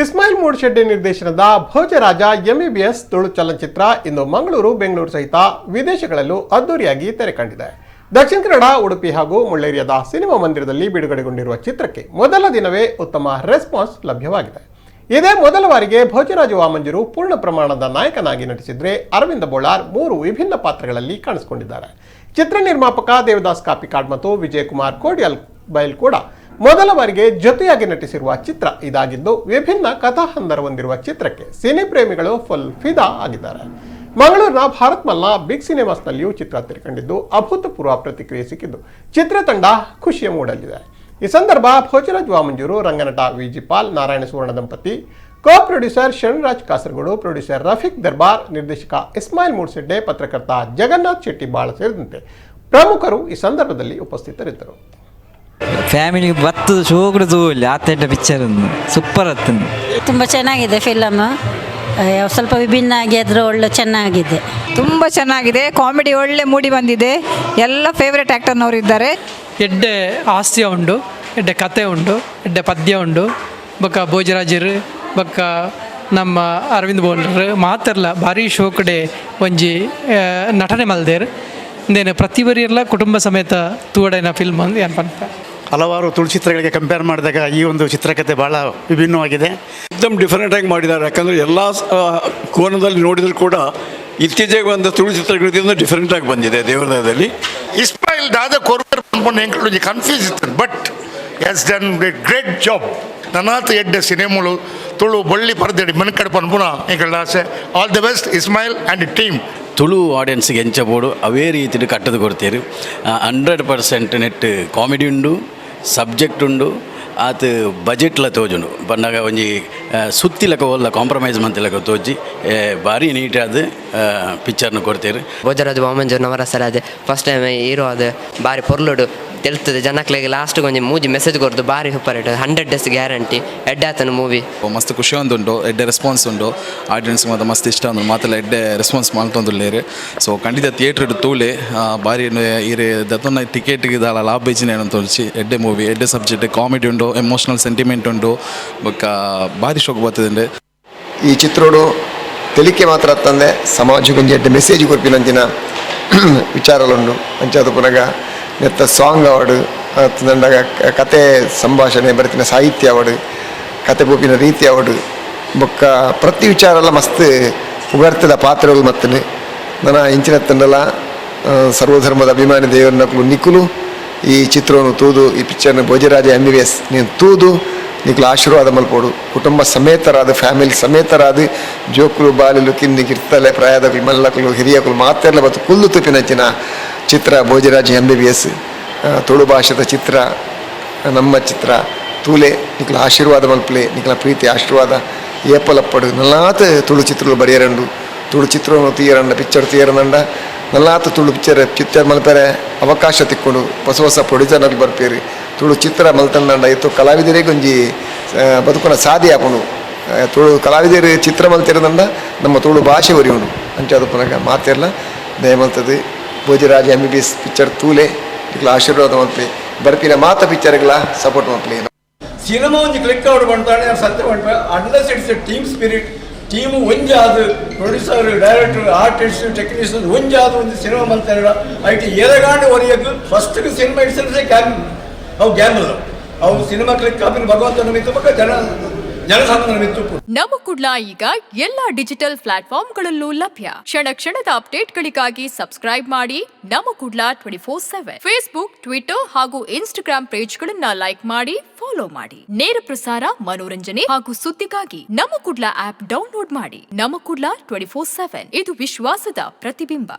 ಇಸ್ಮಾಯಿಲ್ ಮೂಡ್ಶೆಡ್ಡೆ ನಿರ್ದೇಶನದ ಭೋಜರಾಜ ಎಂಬಿಬಿಎಸ್ ತುಳು ಚಲನಚಿತ್ರ ಇಂದು ಮಂಗಳೂರು, ಬೆಂಗಳೂರು ಸಹಿತ ವಿದೇಶಗಳಲ್ಲೂ ಅದ್ದೂರಿಯಾಗಿ ತೆರೆ ಕಂಡಿದೆ. ದಕ್ಷಿಣ ಕನ್ನಡ, ಉಡುಪಿ ಹಾಗೂ ಮುಳ್ಳೇರಿಯಾದ ಸಿನಿಮಾ ಮಂದಿರದಲ್ಲಿ ಬಿಡುಗಡೆಗೊಂಡಿರುವ ಚಿತ್ರಕ್ಕೆ ಮೊದಲ ದಿನವೇ ಉತ್ತಮ ರೆಸ್ಪಾನ್ಸ್ ಲಭ್ಯವಾಗಿದೆ. ಇದೇ ಮೊದಲ ಬಾರಿಗೆ ಭೋಜರಾಜ ವಾಮಂಜೂರು ಪೂರ್ಣ ಪ್ರಮಾಣದ ನಾಯಕನಾಗಿ ನಟಿಸಿದ್ರೆ, ಅರವಿಂದ ಬೋಳಾರ್ ಮೂರು ವಿಭಿನ್ನ ಪಾತ್ರಗಳಲ್ಲಿ ಕಾಣಿಸಿಕೊಂಡಿದ್ದಾರೆ. ಚಿತ್ರ ನಿರ್ಮಾಪಕ ದೇವದಾಸ್ ಕಾಪಿಕಾಡ್ ಮತ್ತು ವಿಜಯಕುಮಾರ್ ಕೋಡಿಯಾಲ್ ಬೈಲ್ ಕೂಡ ಮೊದಲ ಬಾರಿಗೆ ಜೊತೆಯಾಗಿ ನಟಿಸಿರುವ ಚಿತ್ರ ಇದಾಗಿದ್ದು, ವಿಭಿನ್ನ ಕಥಾಹಂದರ ಹೊಂದಿರುವ ಚಿತ್ರಕ್ಕೆ ಸಿನಿ ಪ್ರೇಮಿಗಳು ಫುಲ್ ಫಿದಾ ಆಗಿದ್ದಾರೆ. ಮಂಗಳೂರಿನ ಭಾರತ್ ಮಾಲ್ನ ಬಿಗ್ ಸಿನಿಮಾಸ್ನಲ್ಲಿಯೂ ಚಿತ್ರ ತೆರೆಕಂಡಿದ್ದು, ಅಭೂತಪೂರ್ವ ಪ್ರತಿಕ್ರಿಯೆ ಸಿಕ್ಕಿದ್ದು, ಚಿತ್ರತಂಡ ಖುಷಿಯ ಮೂಡಲ್ಲಿದೆ. ಈ ಸಂದರ್ಭ ಭೋಜರಾಜ್ ವಾಮಂಜೂರು, ರಂಗನಟ ವಿಜಿ ಪಾಲ್, ನಾರಾಯಣ ಸುವರ್ಣ ದಂಪತಿ, co producer Sharanraj Kasaragod, producer Rafiq Darbar, ನಿರ್ದೇಶಕ ಇಸ್ಮಾಯಿಲ್ ಮೂಡ್ಸೆಡ್ಡೆ, ಪತ್ರಕರ್ತ ಜಗನ್ನಾಥ್ ಶೆಟ್ಟಿ ಬಾಳ ಸೇರಿದಂತೆ ಪ್ರಮುಖರು ಈ ಸಂದರ್ಭದಲ್ಲಿ ಉಪಸ್ಥಿತರಿದ್ದರು. ಫ್ಯಾಮಿಲಿ ಬತ್ತದ ಶೋಕುಡು ತೂವೊಲಿ ಆತ ಎಡ್ಡೆ ಪಿಕ್ಚರ್ ಉಂದು, ಸೂಪರ್ ಅತ್ತುಂಡು. ತುಂಬ ಚೆನ್ನಾಗಿದೆ ಫಿಲಮ್. ಸ್ವಲ್ಪ ವಿಭಿನ್ನ ಆಗಿ ಆದರೂ ಒಳ್ಳೆ ಚೆನ್ನಾಗಿದೆ. ತುಂಬ ಚೆನ್ನಾಗಿದೆ. ಕಾಮಿಡಿ ಒಳ್ಳೆ ಮೂಡಿ ಬಂದಿದೆ. ಎಲ್ಲ ಫೇವ್ರೆಟ್ ಆ್ಯಕ್ಟರ್ನವರು ಇದ್ದಾರೆ. ಎಡ್ಡೆ ಹಾಸ್ಯ ಉಂಡು, ಎಡ್ಡೆ ಕತೆ ಉಂಡು, ಎಡ್ಡೆ ಪದ್ಯ ಉಂಡು. ಬೊಕ್ಕ ಭೋಜರಾಜರು ಬೊಕ್ಕ ನಮ್ಮ ಅರವಿಂದ್ ಬೋಳರ್ ಮಾತೆರ್ಲ ಭಾರಿ ಶೋಕಡೆ ಒಂಜಿ ನಟನೆ ಮಲ್ದೇರ್. ಇಂದೇನು ಪ್ರತಿ ಕುಟುಂಬ ಸಮೇತ ತೂವಡೈನ ಫಿಲ್ಮ್ ಅಂದ್ ಯಾನ್ ಪನ್ಪೆ. ಹಲವಾರು ತುಳು ಚಿತ್ರಗಳಿಗೆ ಕಂಪೇರ್ ಮಾಡಿದಾಗ ಈ ಒಂದು ಚಿತ್ರಕಥೆ ಭಾಳ ವಿಭಿನ್ನವಾಗಿದೆ. ಎಕ್ದಮ್ ಡಿಫರೆಂಟಾಗಿ ಮಾಡಿದ್ದಾರೆ. ಯಾಕಂದರೆ ಎಲ್ಲ ಕೋನದಲ್ಲಿ ನೋಡಿದರೂ ಕೂಡ ಇತ್ತೀಚೆಗೆ ಬಂದ ತುಳು ಚಿತ್ರಗಳಿಂದ ಡಿಫರೆಂಟಾಗಿ ಬಂದಿದೆ ದೇವರದಲ್ಲಿ. ಇಸ್ಮಾಯಿಲ್ ದಾದ ಕೊರ್ಪರ್ ಪನ್ಪುನ ಎಂಕುಲು ಕನ್ಫ್ಯೂಸ್ ಇತ್ತು, but has done a great job. ನನಾತ್ ಎಡ್ಡೆ ಸಿನಿಮಾಲು ತುಳು ಬಳ್ಳಿ ಪರ್ದೆಡ್ ಮೆನ್ಕಡ್ ಪನ್ಪುನ ಎಂಕಲ್ನ ಆಸೆ. All the best, Ismail and team. Tulu ಆಡಿಯನ್ಸ್ಗೆ ಎಂಚ ಬೋಡು ಅವೇ ರೀತಿಡ್ ಕಟ್ಟದು ಕೊಡ್ತೀರಿ. 100% ನೆಟ್ ಕಾಮಿಡಿ ಉಂಡು, ಸಬ್ಜೆಕ್ಟ್ ಉಂಡು, ಆತ್ ಬಜೆಟ್ಲ ತೋಜುಂಡು. ಪನ್ನಗ ಒಂಜಿ ಸುತ್ತಿಲಕ ಓಲ್ಲ ಕಾಂಪ್ರಮೈಸ್ ಮಂತಿಲಕ ತೋಜಿ ಭಾರಿ ನೀಟಾದ ಪಿಕ್ಚರ್ನ ಕೊಡ್ತೀರಿ. Bhojaraj Vamanjoor Navarasaraj first time hero ಅದು ಬಾರಿ ಪೊರ್ಲುಡು ತೆಲ್ತದೆ. ಜನಕ್ಲೆಗ್ ಲಾಸ್ಟ್ ಒಂಜಿ ಮೂಜಿ ಮೆಸೇಜ್ ಕೊರ್ದು ಬಾರಿ ಸೂಪರ್ ಹಿಟ್. 100 days guarantee. ಎಡ್ಡೆ ಆತನ ಮೂವಿ. ಮಸ್ತ್ ಖುಷಿ ಉಂಟು. ಎಡ್ಡೆ ರೆಸ್ಪಾನ್ಸ್ ಉಂಟು. ಆಡಿಯನ್ಸ್ ಮಾತ ಮಸ್ತ್ ಇಷ್ಟ ಉಂಡು. ಮಾತೆಲ್ಲ ಎಡ್ಡೆ ರೆಸ್ಪಾನ್ಸ್ ಮಲ್ತೊಂದುಲ್ಲೆರ್. ಸೊ ಖಂಡಿತ ಥಿಯೇಟ್ರ್ ತೂಲೆ. ಬಾರಿ ಈರೆ ದತ್ತೊನ್ನ ಟಿಕೆಟ್ಗೆ ದಾಲ ಲಾಭ ಬೇಜಿನ ತೋರಿಸಿ. ಎಡ್ಡೆ ಮೂವಿ, ಎಡ್ಡೆ ಸಬ್ಜೆಕ್ಟ್, ಕಾಮಿಡಿ ಉಂಡು, ಎಮೋಷನಲ್ ಸೆಂಟಿಮೆಂಟ್ ಉಂಡು. ಬೊಕ್ಕ ಭಾರಿ ಶೋಕ್ ಬರ್ತದೆ. ಈ ಚಿತ್ರೋಡು ತೆಲಿಕೆ ಮಾತ್ರ ತಂದೆ ಸಮಾಜಕ್ಕೊಂಜಿ ಎಡ್ಡೆ ಮೆಸೇಜ್ ಕೊರ್ಪಿನಂಚಿನ ವಿಚಾರಲುಂಡು. ಅಂಚಾದ ಪುನಗ ನೆತ್ತ ಸಾಂಗ್ ಆವಡ್ ಅತ್ತಂಡ ಕತೆ ಸಂಭಾಷಣೆ ಬರೆತಿನ ಸಾಹಿತ್ಯ ಆವಡ್, ಕತೆ ಪೋಪಿನ ರೀತಿ ಆವಡ್, ಬೊಕ್ಕ ಪ್ರತಿ ವಿಚಾರ ಎಲ್ಲ ಮಸ್ತ್ ಪುಗರ್ತದ ಪಾತ್ರಗಳು. ಮತ್ತನೆ ನನ ಇಂಚಿನ ತಂಡಲ ಸರ್ವಧರ್ಮದ ಅಭಿಮಾನಿ ದೇವರನಕುಲು ನಿಕುಲು ಈ ಚಿತ್ರವನ್ನು ತೂದು, ಈ ಪಿಕ್ಚರ್ನ ಭೋಜರಾಜ ಎಂಬಿಬಿಎಸ್ ನೀನು ತೂದು ನಿಕುಲು ಆಶೀರ್ವಾದ ಮಲ್ಪೋಡು. ಕುಟುಂಬ ಸಮೇತರಾದ, ಫ್ಯಾಮಿಲಿ ಸಮೇತರಾದ, ಜೋಕುಲು ಬಾಲಿಲು ಕಿನ್ನಿ ಕಿರ್ತಲೆ ಪ್ರಾಯದಕುಲು ಮಲ್ಲಕುಲು ಹಿರಿಯಕುಲು ಮಾತೆರ್ಲ ಬತ್ತು ಕುಲ್ಲು ತೂಪಿನಂಚಿನ ಚಿತ್ರ ಭೋಜರಾಜ ಎಂಬಿಬಿಎಸ್. ತುಳು ಭಾಷೆದ ಚಿತ್ರ, ನಮ್ಮ ಚಿತ್ರ. ತೂಲೆ, ನಿಕುಲು ಆಶೀರ್ವಾದ ಮಲ್ಪಲೆ. ನಿಕಲ ಪ್ರೀತಿ ಆಶೀರ್ವಾದ ಏಪಲಪ್ಪಡು. ನಲ್ಲಾತ್ ತುಳು ಚಿತ್ರಗಳು ಬರೆಯರಂಡು. ತುಳು ಚಿತ್ರವನ್ನು ತೀಯರಂಡ, ಪಿಕ್ಚರ್ ತೀಯರಂಡ ನಲ್ಲಾತ್ ತುಳು ಪಿಕ್ಚರ್ ಚಿತ್ರ ಮಲ್ಪೆರೆ ಅವಕಾಶ ತಿಕ್ಕೊಂಡು ಹೊಸ ಹೊಸ ಪ್ರೊಡ್ಯೂಸರ್ನಕುಲು ಬರ್ಪೇರು. ತುಳು ಚಿತ್ರ ಮಲ್ತಂಡ ಇತ್ತು ಕಲಾವಿದರಿಗೆ ಒಂಜಿ ಬದುಕುನ ಸಾದಿ ಆಪುಂಡು. ತುಳು ಕಲಾವಿದರು ಚಿತ್ರ ಮಲ್ತಿರೋದಂಡ ನಮ್ಮ ತುಳು ಭಾಷೆ ಒರಿಯುಂಡು. ಅಂಚಾದ ಪುನಗ ಮಾತೆರ್ಲ ದಯ ಮಲ್ತದೆ ಭೋಜರಾಜ ಎಂಬಿಬಿಎಸ್ ಪಿಕ್ಚರ್ ತೂಲೆ, ನಿಕ್ಲ ಆಶೀರ್ವಾದ ಮಲ್ಪಲೆ. ಬರ್ಪಿನ ಮಾತ ಪಿಕ್ಚರ್ಗಳ ಸಪೋರ್ಟ್ ಮಲ್ಪಲೆ. ಸಿನಿಮಾ ಒಂಜಿ ಕ್ಲಿಕ್ ಔಟ್ ಪಂತಾಂಡ ಸತ್ಯ ಪಂಡ, unless it's a team spirit, team ಒಂಜಾದ್, ಪ್ರೊಡ್ಯೂಸರ್, ಡೈರೆಕ್ಟರ್, ಆರ್ಟಿಸ್ಟ್, ಟೆಕ್ನಿಷಿಯನ್ ಒಂಜಾದ ಒಂಜಿ ಸಿನಿಮಾ ಮಲ್ತಾರೆ. ಐಟ್ ಏರೆಗಾಂಡ ಒರಿಯಗ್ ಫಸ್ಟ್ ಸಿನಿಮಾ it's ಗ್ಯಾಮ್ ಅವು ಗ್ಯಾಮಲ್. ಅವು ಸಿನಿಮಾ ಕ್ಲಿಕ್ ಆಪಿನ ಭಗವಂತನ ಮಿತ್ತು ಬೊಕ್ಕ ಜನ ಜನಸಾಮಾನ್ಯನ ಮಿತ್ತು. ನಮ್ಮ ಕುಡ್ಲ ಈಗ ಎಲ್ಲಾ ಡಿಜಿಟಲ್ ಪ್ಲಾಟ್ಫಾರ್ಮ್ಗಳಲ್ಲೂ ಲಭ್ಯ. ಕ್ಷಣ ಕ್ಷಣದ ಅಪ್ಡೇಟ್ಗಳಿಗಾಗಿ ಸಬ್ಸ್ಕ್ರೈಬ್ ಮಾಡಿ ನಮ್ಮ ಕುಡ್ಲ 24/7. ಫೇಸ್ಬುಕ್, ಟ್ವಿಟರ್ ಹಾಗೂ ಇನ್ಸ್ಟಾಗ್ರಾಂ ಪೇಜ್ಗಳನ್ನ ಲೈಕ್ ಮಾಡಿ, ಫಾಲೋ ಮಾಡಿ. ನೇರ ಪ್ರಸಾರ, ಮನೋರಂಜನೆ ಹಾಗೂ ಸುದ್ದಿಗಾಗಿ ನಮ್ಮ ಕುಡ್ಲ ಆಪ್ ಡೌನ್ಲೋಡ್ ಮಾಡಿ. ನಮ್ಮ ಕುಡ್ಲ 24/7, ಇದು ವಿಶ್ವಾಸದ ಪ್ರತಿಬಿಂಬ.